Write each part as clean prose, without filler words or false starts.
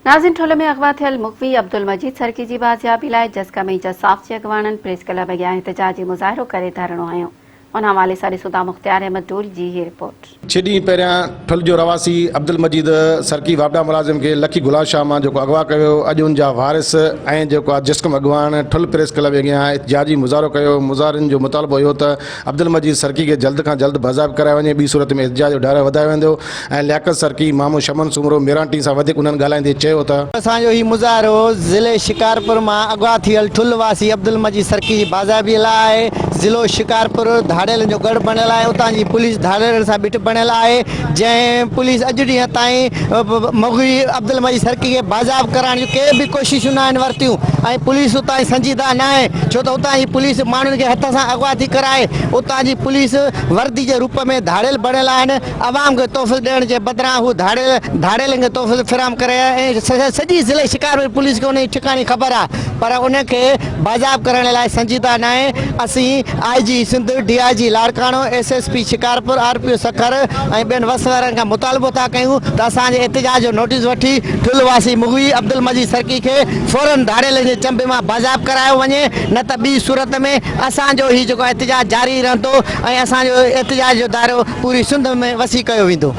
ناظرين ٺل ۾ اغوا ٿيل مغوي عبدالمجيد سرڪي جي بازيابي لاء جسقم ۽ جساف جي اڳواڻن پريس ڪلب اڳيان احتجاجي مظاهرو ڪري ڌرڻو هنيو. ان حوالي سان ڏسون ٿا مختيار احمد ڊول جي هي رپورٽ. ڇهه ڏينهن پهريان ٺل جو رهواسي عبدالمجيد سرڪي واپڊا ملازم کي لکي گلاب شاهه مان جيڪو اغوا ڪيو ويو اڄ ان جا وارث ۽ جيڪو آهي جسقم اڳواڻ ٺل پريس ڪلب اڳيان احتجاجي مظاهرو ڪيو مظاهرين جو مطالبو اهو ته عبدالمجيد سرڪي کي جلد کان جلد بازياب ڪرايو وڃي ٻي صورت ۾ احتجاج جو دائرو وڌايو ويندو ۽ لياقت سرڪي، مامو شمن سومرو، ميران ٽي سان وڌيڪ انهن ڳالهائيندي چيو ته. اسان جو هي مظاهرو ضلعي شڪارپور مان اغوا ٿيل ٺل واسي عبدالمجيد سرڪي جي بازيابي لاء آهي. ضلعو شڪارپور ڌاڙيلن جو ڳڙهه بڻيل آهي اتان جي پوليس ڌاڙيلن سان ٻٽ بڻيل آهي جنهن پوليس اڄ ڏينهن تائين مغوي عبدالمجيد سرڪي کي بازياب ڪرائڻ جون ڪي به ڪوششون ناهن ورتيون ۽ پوليس اتان جي سنجيده ناهي ڇو ته اتان جي پوليس ماڻهن کي هٿ سان اغوا ٿي ڪرائي اتان جي پوليس وردي جي روپ ۾ ڌاڙيل بڻيل آهن عوام کي تحفظ ڏيڻ جي بدران هو ڌاڙيل ڌاڙيلن کي تحفظ فراهم ڪري رهيا آهن ۽ سڄي ضلعي شڪارپور پوليس کي ان جي ٺڪاڻي خبر آهي پر ان کي بازياب ڪرڻ لاء سنجيده ناهي اسين I G Sindh, D I G Larkana, S S P Shikarpur, R P O Sukkur ۽ ٻين وس وارن کان مطالبو ٿا ڪيون ته اسان جي احتجاج جو نوٽيس وٺي ٺل واسي مغوي عبدالمجيد سرڪي کي فورن ڌاڙيلن جي چنبي مان بازياب ڪرايو وڃي نه ته ٻي صورت ۾ اسان جو هي جيڪو احتجاج جاري رهندو ۽ اسان جو احتجاج جو دائرو پوري سنڌ ۾ وسيع ڪيو ويندو.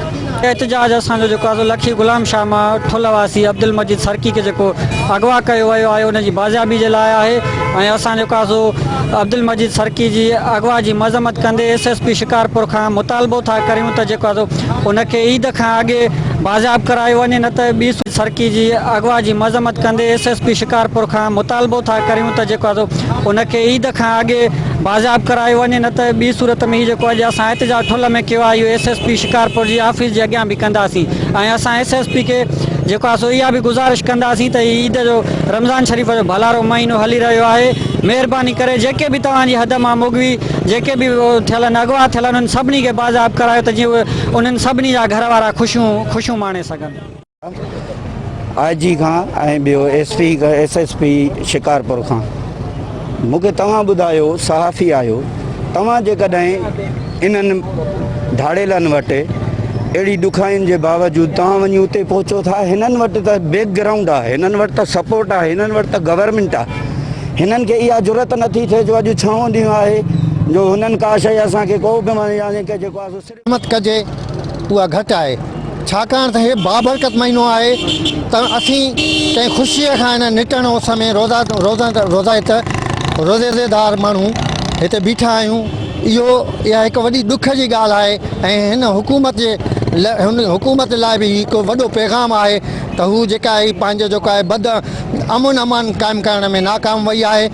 احتجاج اسان جو جيڪو آهي سو لکي غلام شاهه مان ٺل واسي عبدالمجيد سرڪي کي جيڪو اغوا ڪيو ويو آهي ان جي بازيابي جي لاء آهي ۽ اسان جيڪو آهي سو عبدالمجيد سرڪي جي اغوا جي مذمت ڪندي ايس ايس پي شڪارپور کان مطالبو ٿا ڪريون ته جيڪو آهي سو ان کي عيد کان اڳي بازياب ڪرايو وڃي نه ته ٻي سرڪي جي اغوا جي مذمت ڪندي ايس ايس پي شڪارپور کان مطالبو ٿا ڪريون ته جيڪو آهي سو ان کي عيد کان اڳي بازياب ڪرايو وڃي نه ته ٻي صورت ۾ هي جيڪو اڄ اسان احتجاج ٺلهه ۾ ڪيو آهي اهو ايس ايس پي شڪارپور جي آفيس جي اڳيان به ڪنداسين ۽ اسان ايس ايس پي کي جيڪو آهي سو اها به گذارش ڪنداسين ته هي عيد جو رمضان شريف جو ڀلارو مهينو هلي رهيو آهي مهرباني ڪري جيڪي به توهان جي حد مان مغوي جيڪي به ٿيل آهن اغوا ٿيل آهن انهن سڀني کي بازياب ڪرايو ته جيئن اهي انهن سڀني جا گهر وارا خوشيون خوشيون ماڻي سگهن. آء جي کان ۽ ٻيو S P S S P Shikarpur کان مون کي توهان ٻڌايو صحافي آهيو توهان جيڪڏهن انهن ڌاڙيلن وٽ اهڙي ڏکائين جي باوجود توهان وڃي اتي پهچو ٿا هنن وٽ ته بيڪ گرائونڊ آهي هنن وٽ ته سپورٽ آهي هنن وٽ ته گورنمينٽ آهي هنن کي اها جرئت نٿي ٿئي جو اڄ ڇهون ڏينهن آهي جو هنن ڪا شيء اسان کي ڪو به جيڪو آهي سو مذمت ڪجي اها گهٽ آهي ڇاڪاڻ ته هي بابرڪت مهينو آهي ته اسين ڪنهن خوشيء کان هن نٽهڻ اس ۾ روزا روزا روزائت روزيدار ماڻهو هتي بيٺا آهيون اهو اها هڪ وڏي ڏک جي ڳالهه آهي ۽ هن حڪومت جي هن حڪومت لاء به هڪ وڏو پيغام آهي ته هو جيڪا هي پنهنجو جيڪو آهي بد امن امان قائم ڪرڻ ۾ ناڪام وئي آهي.